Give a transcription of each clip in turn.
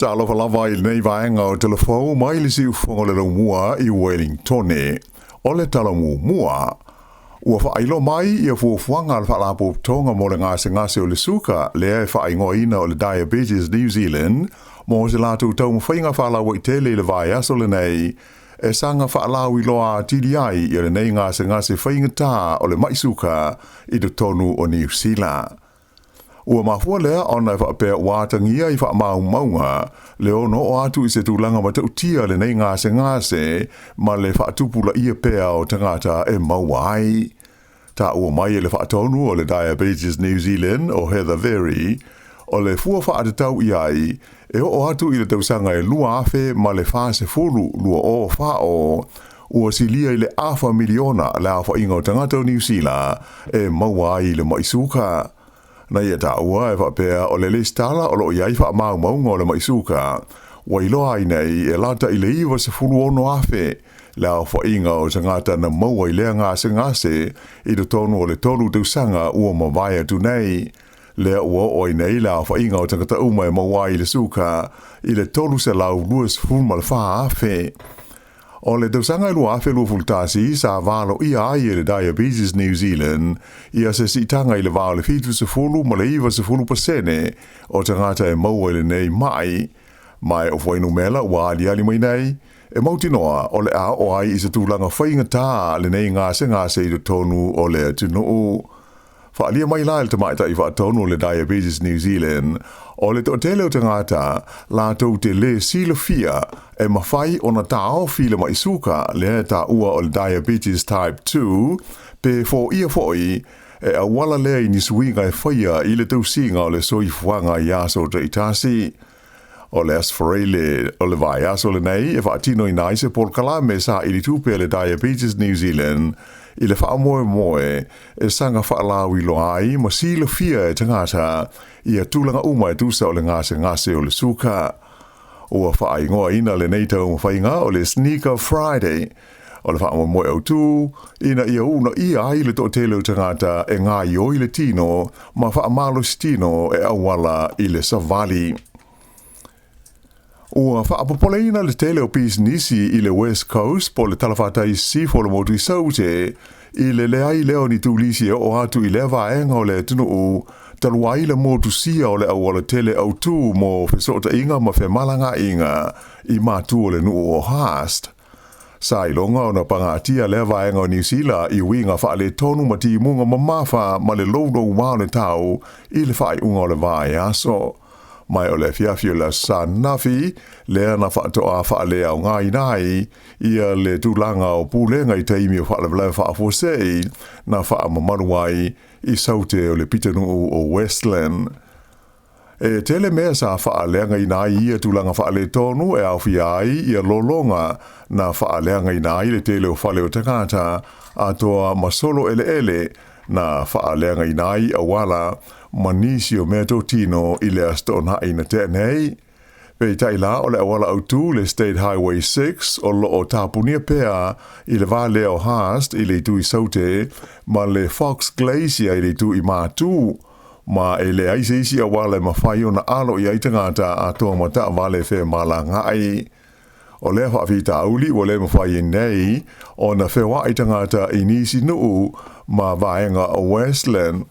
Talofa lava i lenei vaega o Telefou mai le siufofoga o le Laumua i Wellingtone. O le tala muamua, ua faailoa mai ia fuafuaga a le Faalapotopotoga mo le Gasegase o le Suka lea e faaigoaina o le Diabetes New Zealand mo se latou taumafaiga faalauaitele i le vaiaso lenei e saga faalauiloa atili ai ia lenei gasegase faigata o le mai suka i totonu o Niu Sila. Ua mafua lea ona e faapea ua atagia i faamaumauga le ono oo atu i se tulaga matautia lenei gasegase ma le faatupulaia pea o tagata e maua ai. Taua mai e le faatonu o le Diabetes New Zealand o Heather Very, o le fua faatatau i ai e oo atu i le tausaga e 2040, 2040, ua silia i le afa miliona le aofaiga o tagata o Niu Sila e maua ai i le mai suka. Na ia taua e faapea o le lesitala o loo i ai faamaumauga o le mai suka, ua iloa ai nei e lata i le 96,000 le aofaiga o tagata na maua i lea gasegase i totonu o le 3 tausaga ua mavae atu nei. Lea ua oo ai nei le aofaiga o tagata uma e maua ai i le suka i le 324,000. O le tausaga e 2021 sa valoia ai e le Diabetes New Zealand ia se siitaga i le va o le 70 ma le 90% o tagata e maua i lenei mai, ma e o fuainumera ua aliali mai nei, e mautinoa o le a oo ai i se tulaga faigata lenei gasegase i totonu o le atunuu. Faaalia mai la e le tamaitai faatonu o le Diabetes New Zealand, o le toatele o tagata latou te lē silafia e mafai ona taofi le mai suka lea e taua o le diabetes type 2 pe foia foi e auala lea i ni suiga e faia i le tausiga o le soifuaga i aso taitasi. O le Aso Faraile o le vaiaso lenei e faatinoina ai se polokalame saili tupe a le Diabetes New Zealand i le faamoemoe e saga faalauiloa ai ma silafia e tagata ia tulaga uma e tusa o le gasegase o le suka. Ua faaigoaina lenei taumafaiga o le Sneaker Friday. O le faamoemoe autū ina ia uunaia ai le toatele o tagata e gaoioi le tino ma faamalositino e auala i le savali. Ua faapopoleina le tele o pisinisi i le West Coast po o le talafatai i sisifo o le motu i Saute i le leai lea o ni turisi e oo atu i lea vaega o le atunuu talu ai le motusia o le aualatele autū mo fesootaiga ma femalagaaiga i matu o le nuu o Haast. Sa iloga ona pagatia lea vaega o Niu Sila i uiga faaletonu ma timuga mamafa ma le louloua o le tau i le faaiuga o le vaiaso. Mai o le afiafi o le Aso Sa ananafi lea na faatoa faaleaogaina ai ia le tulaga o pulega i taimi o faalavelave faafuasei na faamamalu ai i Saute o le pitonuu o Westland. E tele mea sa faaleagaina ai ia tulaga faaletonu e aofia ai ia lologa na faaleagaina ai le tele o fale o tagata atoa ma solo eleele na faaleagaina ai auala ma nisi o meatotino i le Aso Toonai na tea nei. Peitai la o le auala autū le State Highway 6 o loo tapunia pea i le va lea o Haast i le itu i Saute ma le Fox Glacier i le itu i Matu, ma e leai se isi auala e mafai ona alo i ai tagata atoa ma taavale femalagaai. O lea faafitauli ua le mafai ai nei ona feoai tagata i nisi nuu ma vaega o Westland.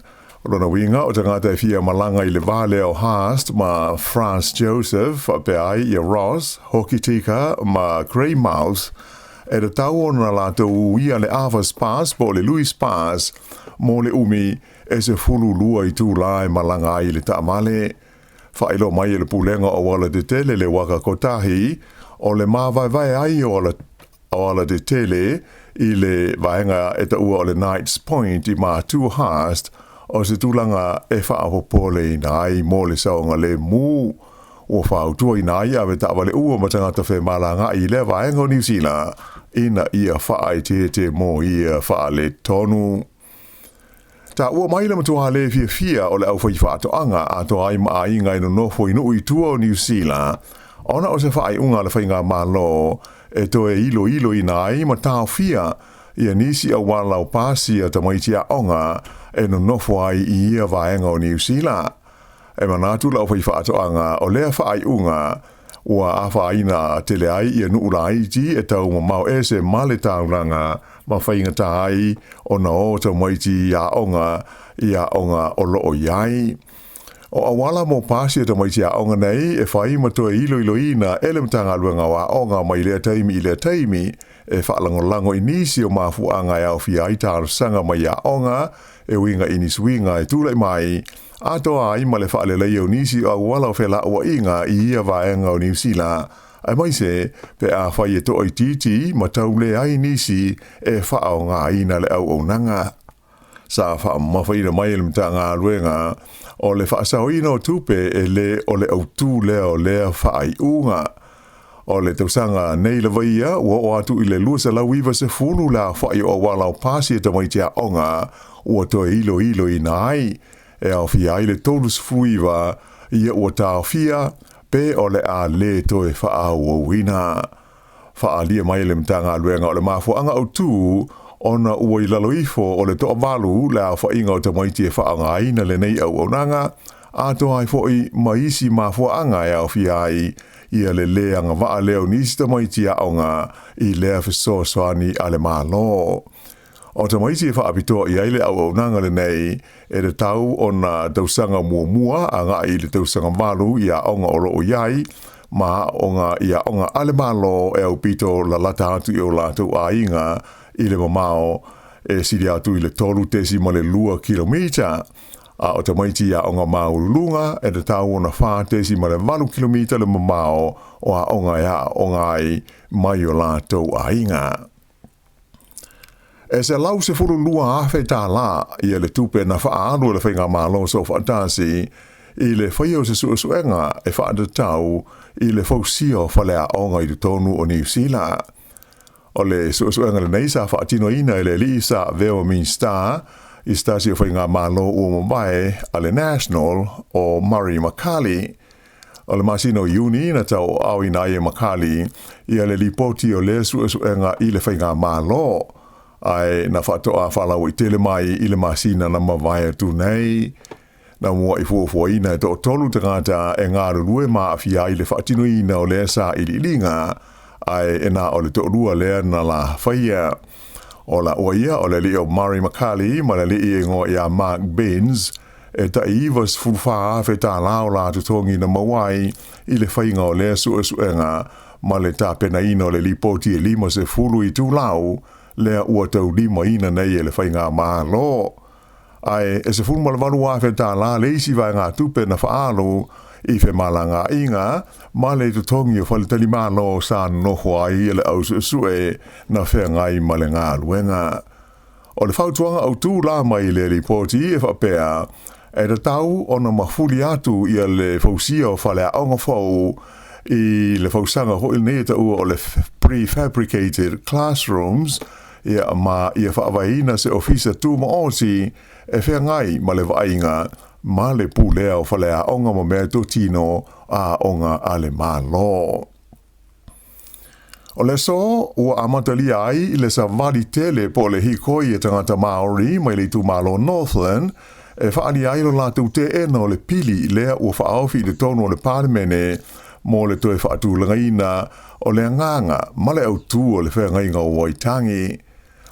O lona uiga o tagata e fia malaga i le va lea o Haast ma Franz Josef faapea ai ia Ross, Hokitika ma Greymouth e tatau ona latou uia le Arthur's Pass po o le Louis Pass mo le umi e 12 itulā e malaga ai i le taavale. Faailoa mai e le Pulega o Auala Tetele le Waka Kotahi o le māvaevae ai o auala tetele i le vaega e taua o le Knights Point i Matu Haast o se tulaga e faapopoleina ai mo le saogalemu. Ua fautuaina ai avetaavale uma ma tagata femalagaai i lea vaega o Niu Sila ina ia faaeteete mo ia faaletonu. Taua mai le matua le fiafia o le aufaifaatoaga atoa ai ma aiga e nonofo i nuu i tua o Niu Sila ona o se faaiuga a le faigamalo e toe iloiloina ai ma taofia ia nisi auala o pasi a tamaiti aoga e nonofo ai i ia vaega o Niu Sila. E manatu le aufaifaatoaga o lea faaiuga Ua afaina tele ai ia nuu laiti e taumamao ese ma le taulaga ma faigata ai ona o tamaiti i aoga i aoga o lo o i ai. O auala mo pasi a tamaiti aoga nei e fai ma toe iloiloina e le Matagaluega o Aoga mai lea taimi i lea taimi e faalagolago i nisi o mafuaaga e aofia ai talosaga mai aoga e uiga i ni suiga e tulai mai, atoa ai ma le faaleleia o nisi o auala o felauaiga i ia vaega o Niu Sila, aemaise pe afai e toaitiiti ma tau leai nisi e faaaogaina le auaunaga. Sa faamamafaina mai e le Matagaluega o le faasaoina o tupe e le o le autū lea o lea faaiuga. O le tausaga nei lava ia ua oo atu i le 290 le aofai o auala o pasi a tamaiti aoga ua toe iloiloina ai, e aofia ai le 39 ia ua taofia pe o le a lē toe faaauauina. Faaalia mai e le Matagaluega o le mafuaaga autū ona ua i lalo ifo o le toavalu le aofaiga o tamaiti e faaaogaina lenei auaunaga, atoa ai foi ma isi mafuaaga e aofia ai ia le lē agavaa lea o nisi tamaiti aoga i lea fesoasoani a le Malo. O tamaiti e faapitoa i ai le auaunaga lenei e tatau ona tausaga muamua agai i le tausaga valu i aoga o lo o i ai, ma aoga i aoga a le Malo e aupito lalata atu i o latou aiga i le mamao e sili atu i le 3.2 kilomita, a o tamaiti i aoga maualuluga e tatau ona 4.8 kilomita le mamao o aoga e aooga ai mai o latou aiga. E $112,000 ia le tupe na faaalu e le Faigamalo Soofaatasi i le faia o se suesuega e faatatau i le fausia o faleaoga i totonu o Niu Sila. O le suesuega lenei sa faatinoina e le alii sa avea ma Minisita i se tasi o Faigamalo ua mavae a le National o Murray McCully. O le masina o Iuni na tauaaoina ai e McCully ia le lipoti o lea suesuega i le Faigamalo, ae na faatoa faalauaitele mai i le masina na mavae atu nei. Na muai fuafuaina e toatolu tagata e galulue ma aafia ai le faatinoina o lea sailiiliga, ae e na o le toalua lea na la faia. O laua ia o le alii o Murray McCully ma le alii e igoa ia Mark Binns, e tai $94,000 o la totogi na maua ai i le faiga o lea suesuega ma le tapenaina o le lipoti e 50 itulau lea ua taulimaina nei e le Faigamalo. Ae e $18,000 le isi vaegatupe na faaalu i femalagaaiga ma le totogi o faletalimalo sa nonofo ai le au suesue na feagai ma le galuega. O le fautuaga autū la mai le lipoti e faapea, e tatau ona mafuli atu ia le fausia o faleaoga fou i le fausaga foi lenei e taua o le prefabricated classrooms, ia ma ia faavaeina se ofisa tumaoti e feagai ma le vaaiga ma le pulea o faleaoga ma meatotino a aoga a le Malo. O le aso ua amatalia ai le savali tele po o le hikoi e tagata Māori mai le itumalo Northland e faaalia ai lo latou teena o le pili lea ua faaofi i totonu o le Palemene mo le toe faatulagaina o le agaga ma le autū o le Feagaiga o Waitangi.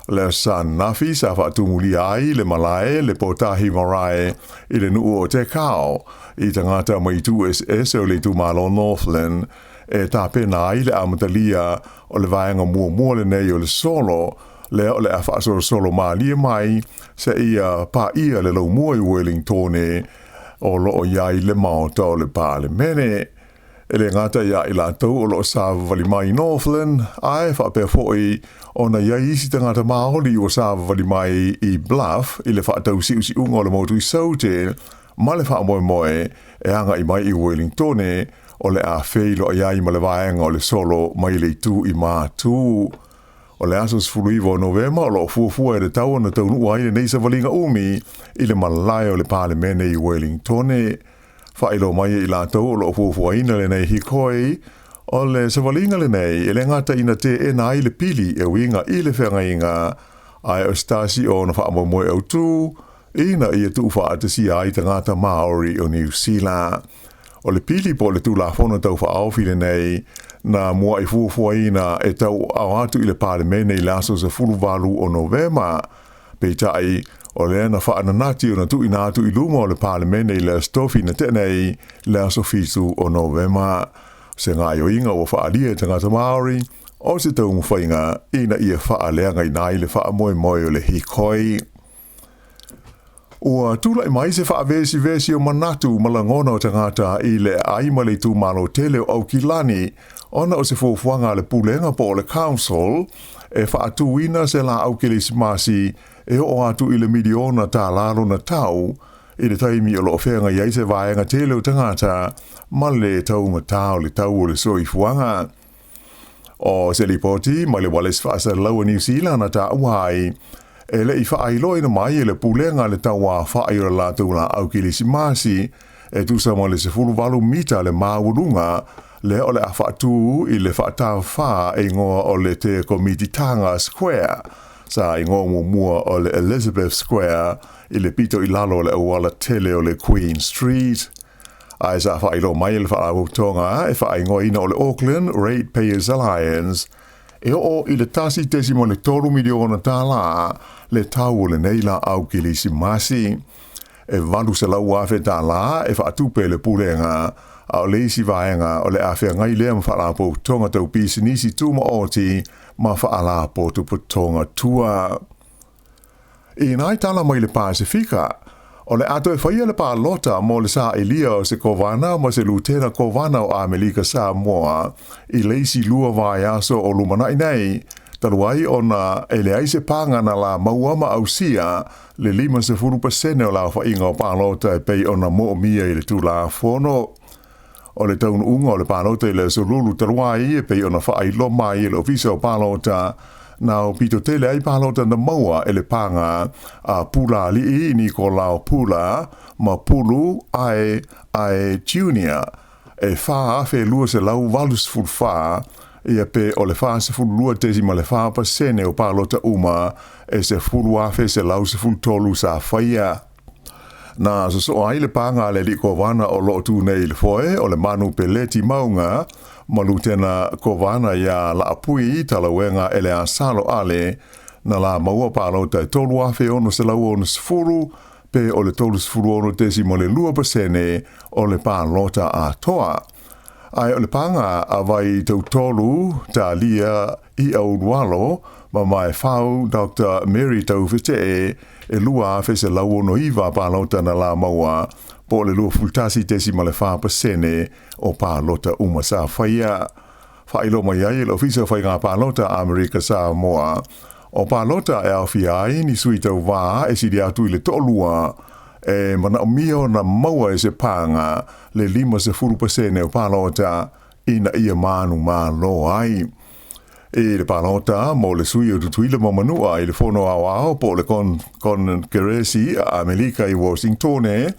O le Aso Ananafi sa faatumulia ai le malae le Pōtahi Marae i le nuu o Te Kao i tagata mai itu eseese o le itumalo Northland e tapena ai le amatalia o le vaega muamua lenei o le solo lea o le a faasolosolo malie mai seia paia le laumua i Wellingtone o lo o i ai le Maota o le Palemene. E le gata ia i latou o lo o savavali mai i Northland, ae faapea foi ona i ai isi tagata Māori ua savavali mai i Bluff i le faatausiusiuga o le motu i Saute ma le faamoemoe e agai mai i Wellingtone o le a feiloai ai ma le vaega o le solo mai le itu i Matu. O le aso 19 o Novema o lo o fuafua e tatau ona taunuu ai lenei savaliga umi i le malae o le Palemene i Wellingtone. Faailoa mai e i latou o lo o fuafuaina lenei hikoi, o le savaliga lenei e le gata ina teena ai le pili e uiga i le feagaiga, ae o se tasi o ona faamoemoe autū ina ia tuufaatasia ai tagata Māori o Niu Sila. O le pili po o le Tulafono Tau Faaofi lenei na mua'i fuafuaina e tauaao atu i le Palemene i le aso 18 o Novema. Peitai, o lea na faananati ona tuuina atu i luma o le Palemene i le Aso Tofi na tea nei, le aso 7 o Novema. O se gaoioiga ua faaalia e tagata Māori, o se taumafaiga ina ia faaleagaina ai le faamoemoe o le hikoi. Ua tulai mai se faavesivesi o manatu ma lagona o tagata i le aai ma le itumalo tele o Aukilani ona o se fuafuaga a le Pulega po o le Council e faatuina se laau Kerisimasi e oo atu i le miliona tālā lona tau i le taimi o lo o feagai ai se vaega tele o tagata ma le taugatā o le tau o le soifuaga. O se lipoti mai le Ualesi Faasalalau a Niu Sila na taua ai, e le i faailoaina mai e le Pulega le tauaofai o le latou laau Kilisimasi e tusa ma le 18 mita le maualuga, lea o le a faatu i le faatafā e igoa o le Te Komititanga Square, sa igoa muamua o le Elizabeth Square, i le pito i lalo o le auala tele o le Queen Street. Ae sa faailoa mai e le Faalapotopotoga e faaigoaina o le Auckland Ratepayers Alliance, e oo i le $1.3 miliona le tau o lenei laau Kilisimasi. E $800,000 e faatupe e le Pulega, a o le isi vaega o le a feagai lea ma Faalapotopotoga tau pisinisi tumaoti ma Faalapotopotoga tua. I nai tala mai le Pasefika, o le a toe faia le palota mo le sailia o se Kovana ma se Lutena Kovana o Amelika Samoa i le isi lua vaiaso o lumanai nei, talu ai ona e leai se paga na la maua ma ausia le 50% o le aofaiga o palota e pei ona moomia i le Tulafono. O le taunuuga o le palota i le Aso Lulu talu ai e pei ona faailoa mai e le Ofisa o Palota, na aupito tele ai palota na maua e le paga a Pulaalii Nikolao Pula ma Pulu Ae Ae Junior e 4,284, ia pe o le 42.4% o palota uma e 10,113 sa faia. Na sosoo ai le paga a le alii Kovana o lo o tu nei i le foe o le Manu Peleti Mauga ma Lutena Kovana iā Laapui Talauega Eleasalo Ale, na la maua palota e 3,660 pe o le 36.2% o le palota atoa. Ae o le paga a Vai Tautolu Talia Iaulualo ma Maefau Doctor Mary Taufetee e 2,169 palota na la maua, po o le 21.4% o palota uma sa faia. Faailoa mai ai e le Ofisa o Faiga Palota a Amerika Samoa, o palota e aofia ai ni sui tauva e sili atu i le toalua, e manaomia ona maua e se paga le 50% o palota ina ia manumalo ai. I le palota mo le sui o Tutuila ma Manua i le Fono Aoao po o le Konkeresi a Amerika i Washingtone,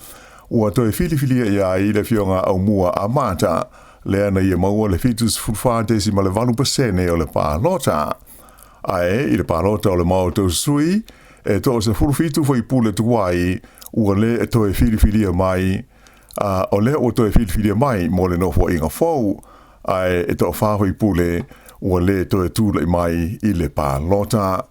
ua toe filifilia ia ai le Afioga Aumua Amata, lea na ia maua le 74.8% o le palota. Ae i le palota o le Maota Sui, e toa-17 faipule tuai ua le toe filifilia mai, a o lea ua toe filifilia mai mo le nofoaiga fou, ae e toafa faipule ua le toe tulai mai i le palota.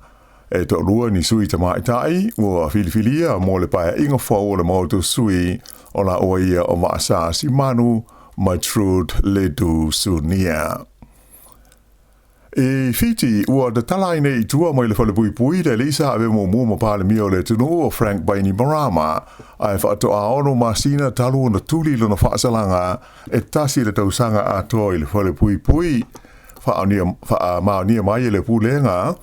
E toalua ni sui tamaitai ua filifilia mo le paeaiga fou o le Maota Sui, o laua ia o Vaasa Simanu ma Trude Ledu Sunia. I Fiti, ua tatala ai nei i tua mai le falepuipui le alii sa ave muamua ma Palemia o le atunuu o Frank Bainimarama, ae faatoa ono masina talu ona tuli lona faasalaga e tasi le tausaga atoa i le falepuipui. Faamaonia mai e le Pulega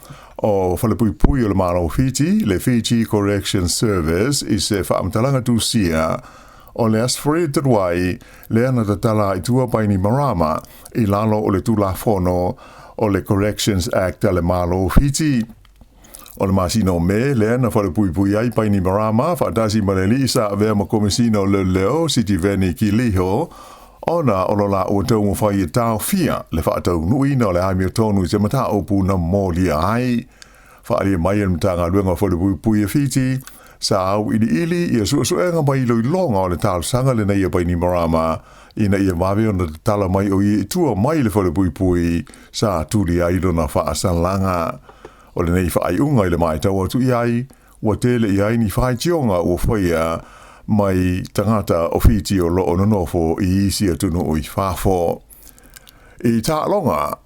o Falepuipui o le Malo o Fiti, le Fiji Correction Service, i se faamatalaga tusia o le Aso Faraile talu ai, lea na tatala i tua Bainimarama i lalo o le Tulafono o le Corrections Act a le Malo o Fiti. O le masina o Me lea na falepuipui ai Bainimarama faatasi ma le alii sa avea ma Komesina o Leoleo Sitiveni Kiliho ona o lo laua taumafai e taofia le faataunuuina o le amiotonu i se mataupu na molia ai. Faaalia mai e le Matagaluega o Falepuipui a Fiti, Sa auiliili ia suesuega ma iloiloga o le talosaga lenei a Bainimarama ina ia vave ona tatala mai o ia i tua mai le falepuipui sa tuli ai lona faasalaga. O lenei faaiuga i le matau atu i ai, ua tele i ai ni faitioga ua faia mai tagata o Fiti o loo nonofo i isi atunuu i fafo. I taaloga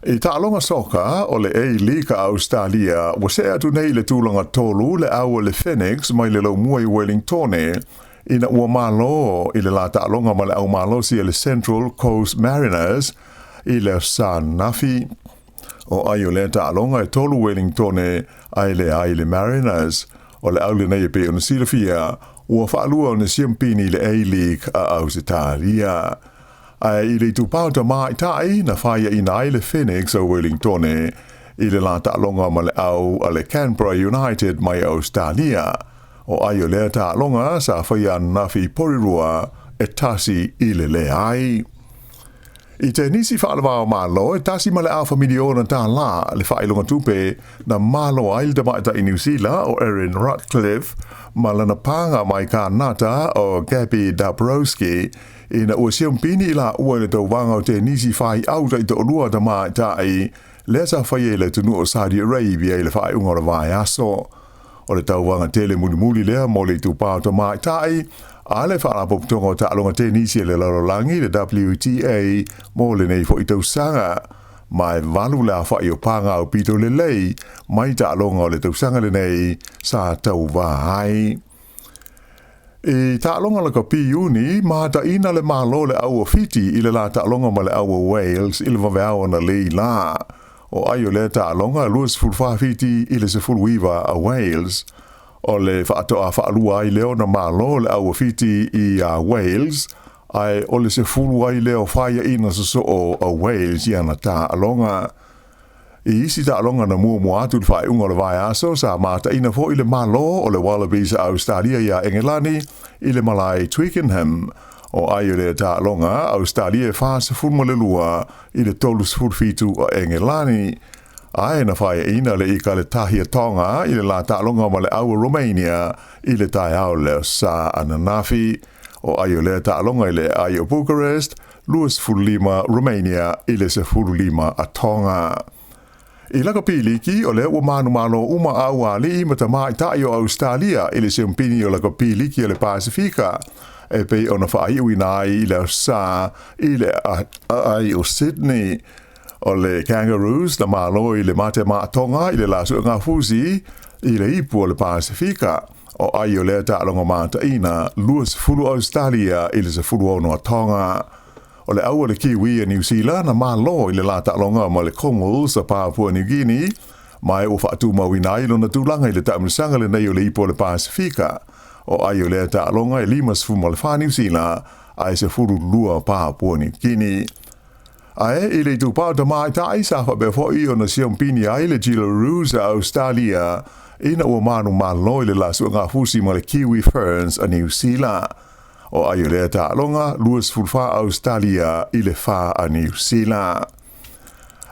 I taaloga soka o le A-League a Ausetalia, ua see atu nei i le tulaga tolu le au a le Phoenix mai le laumua i Wellingtone ina ua malo i le la taaloga ma le au malosi a le Central Coast Mariners i le aso Sa ananafi. O ai o lea taaloga e tolu Wellingtone ae leai le Mariners. O le au lenei e pei ona silafia, ua faalua ona siampini i le A-League a Ausetalia. Ae i le itupa o tamaitai na faiaina ai le Phoenix o Wellingtone i le la taaloga ma le au a le Canberra United mai Ausetalia. O ai o lea taaloga sa faia ananafi i Porirua e 1-0. I tenisi faale-va-o-Malo, e $1.5 miliona le faailoga tupe na malo ai le tamaitai Niu Sila o Erin Ratcliffe ma lana paga mai Kanata o Gabby Dabrowski ina ua siampini i laua i le tauvaga o tenisi faiau taitoalua a tamaitai lea sa faia i le atunuu o Saudi Arabia i le faaiuga o le vaiaso. O le tauvaga tele mulimuli lea mo le itupa o tamaitai a le Faalapotopotoga o Taaloga Tenisi a le Lalolagi, le WTA, mo lenei foi tausaga. Ma e valu le aofai o paga aupito lelei mai taaloga o le tausaga lenei sa tauva ai. I taaloga lakapi Iuni, mataina le Malo le au o Fiti i le la taaloga ma le au o Wales i le vaveao analeila la. O ai o lea taaloga, 24 Fiti i le 19 a Wales. O le faatoa faalua ai lea ona malo le au o Fiti i a Wales, ae o le 10 ai lea o faiaina sosoo a Wales i ana taaloga. I isi taaloga na muamua atu i le faaiuga o le vaiaso, sa mataina foi le Malo o le Wallabies a Ausetalia iā Engelani i le malae Twickenham. O ai o lea taaloga, Ausetalia e 42 i le 37 a Engelani. Ae na faiaina le Ikaletahi a Tonga i le la taaloga ma le au a Romania i le taeao le Aso Sa ananafi. O ai o lea taaloga i le aai o Bucharest, 25 Romania i le 15 a Tonga. I lakapi liki, o lea ua manumalo uma aualii ma tamaitai o Ausetalia i le siampini o lakapi liki a le Pasefika e pei ona faaiuina ai i le Aso Sa i le aai o Sydney. O le Kangaroos na malo i le mate maatoga i le la suegafusi i le ipu o le Pasefika. O ai o lea taaloga mataina, 20 Ausetalia i le 16 a Tonga. O le au a le Kiwi a Niu Sila na malo i le la taaloga ma le Kumuls a Papua New Guinea, ma e ua faatumauina ai lona tulaga i le taamilosaga lenei o le Ipu o le Pasefika. O ai o lea taaloga e 54 Niu Sila ae 12 Papua New Guinea. Ae i le itupa o tamaitai sa faapea foi ona siampini ai le Jillaroos a Ausetalia ina ua manumalo i le la suegafusi ma le Kiwi Ferns a Niu Sila. O ai o lea taaloga, 24 Ausetalia i le 4 a Niu Sila.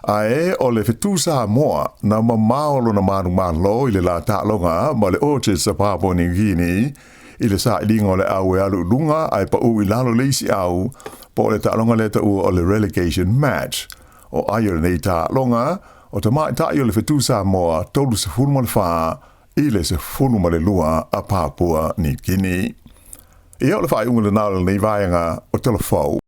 Ae o le fetu Samoa na mamao lona manumalo i le la taaloga ma le Orchards a Papua New Guinea i le sailiga o le au e alu i luga ae pau i lalo le isi au, po o le taaloga lea taua o le relegation match. O ai o lenei taaloga, o tamaitai o le fetu Samoa 34 i le 12 a Papua New Guinea. Ia o le faaiuga lena o lenei vaega o Tala Fou.